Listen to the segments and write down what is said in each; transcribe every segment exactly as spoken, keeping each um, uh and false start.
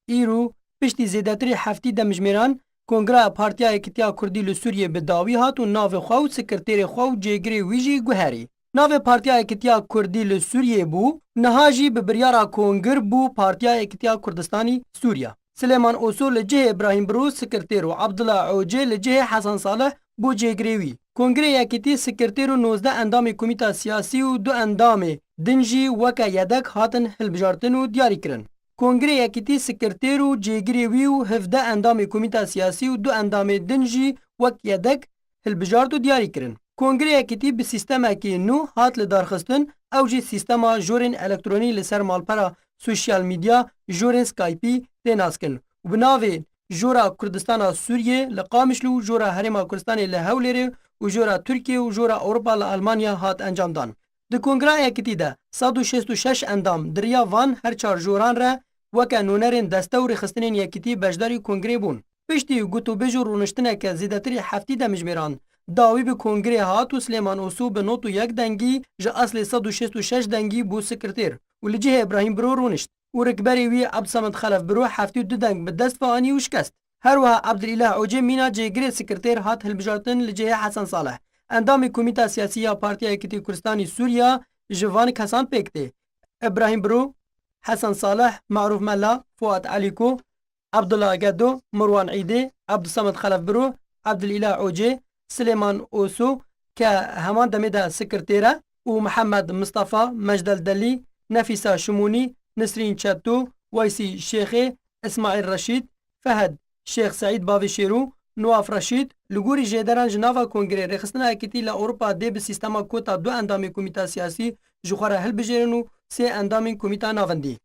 Îro piştî zêdetirî heftî demjimêran, Kongra Partiya Yekitiya Kurdî li Sûriyê bi dawî hat û navê xwe û sekreterê xwe û cêgirê wî jî guherî. Navê Partiya Yekitiya Kurdî li Sûriyê bû, niha jî bi biryara Kongir bû Partiya Yekitiya Kurdistanî Sûriya. Silêman Oso li cihê Îbrahîm Biro sekreter û Abdullah Ocê li cihê Hesan Salih bû cêgirê wî. Kongrê Yekîtî sekreter û nozdeh endamê komîta siyasî û du endamê din jî weke yedek hatin hilbijartin û diyarî kirin. Kongrê Yekîtî sekreter û cêgirê wî û hevdeh endamê komîta siyasî û du endamê din jî wek yedek hilbijart û diyarî kirin. Kongrê Yekîtî bi sîstemekî nû hat lidarxistin, ew jî sîstema jorên elektronî li ser malpera sosyal medya, jorên Skype'î tê naskin û bi navê Jora Kurdistana Sûriyê li Qamişlo û Jora Herêma Kurdistanê li Hewlêrê û Jora Tirkiye û Jora Ewropa li Almanya hat encamdan. Di Kongra Yekîtî de sed û şêst û şeş endam di riya van her çar joran re weke nûnerên deste û rêxistinên Yekîtî beşdarî kongrê bûn. Piştî gotûbêj û rûniştineke zêdetirî heftî demjimêran, dawî bi kongrê hat û Silêman Oso bi nod û yek dengî ji eslê sed û şêst û şeş dengî bû sekreter û li cihê Îbrahîm Biro rûnişt û rikberê wî Ebdulsamed Xelef Biro heftê û du deng bi dest ve anî û şikest. Her wiha Ebdulîlah Ocê mîna cêgirê sekreter hat hilbijartin li cihê Hesen Salih. Endamê Komîta Siyasî ya Partiya Yekîtî Kurdistanî Sûriya ji van kesan pêk tê. Îbrahîm Biro, Hesen Salih, Marûf Mela, Fuat Elîko, Abdullah Gedo, Mirwan Îdê, Abdulsamed Xelef Biro, Abdulîlah Ocê, Silêman Oso ke heman demê de sekreter e û Mihemed Mistefa, Mecdel Delî, Nefîsa Şimûnî, Nisrîn Çeto, Weysî Şêxê, Îsmaîl Reşîd, Fehed Şêx Seîd Bavê Şêrû, Nuwaf Reşîd, li gorî jêderan ji nava kongrê rêxistina Yekîtî li Ewropa dê bi sîstema kota du endamên komîta siyasî ji xwe re hilbijêrin û sê endamên komîta navendî.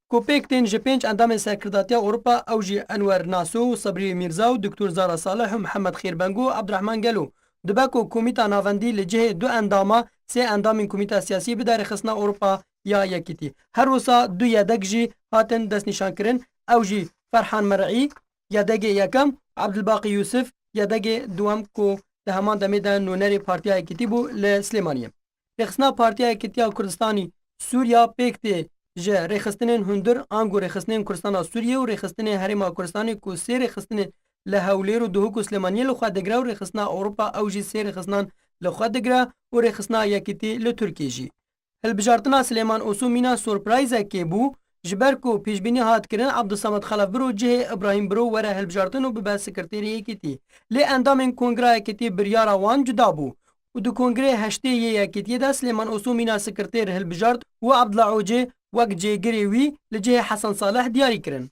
Ku pêk tên ji pênc endamên serkirdatiya Ewropa, ew jî Enwer Naso û Sebrî Mîrza û Doktor Zara Salih û Mihemed Xêrbengo û Abdurehman Gelo, dibe ku komîta navendî li cihê du endama sê endamên komîta siyasî bide rêxistina Ewropa ya Yekîtî. Her wisa du yedek jî hatin destnîşankirin, ew jî Ferhan Mer'î, yedegê yekem, Abdulbaqî Yûsif, yedegê duwem ku di heman demê de nûnerê Partiya Yekîtî bû li Silêmaniyê. Rêxistina Partiya Yekîtiya Kurdistanî Sûriya pêk tê ji rêxistinên hundir, ango rêxistinên Kurdistana Sûriye û rêxistinê Herêma Kurdistanê ku sê rêxistinê li Hewlêr û Duhok û Silêmaniyê li xwe digire û rêxistina Ewropa ew jî sê rêxisnan li xwe digire û rêxistina Yekîtî li Tirkiyê jî. Hilbijartina Silêman Oso mîna surprayzekê bû, ji ber ku pêşbînî hat kirin Abdulsamed Xelef Biro cihê Îbrahîm Biro were hilbijartin û bibe sekreterê Yekîtî. Lê endamên Kongra Yekîtî biryara wan cuda bû û di Kongrê heştê yê Yekîtiyê de Silêman Oso mîna sekreter hilbijart û Abdullah Ocê wek cêgirê wî li cihê Hesen Salih diyarî kirin.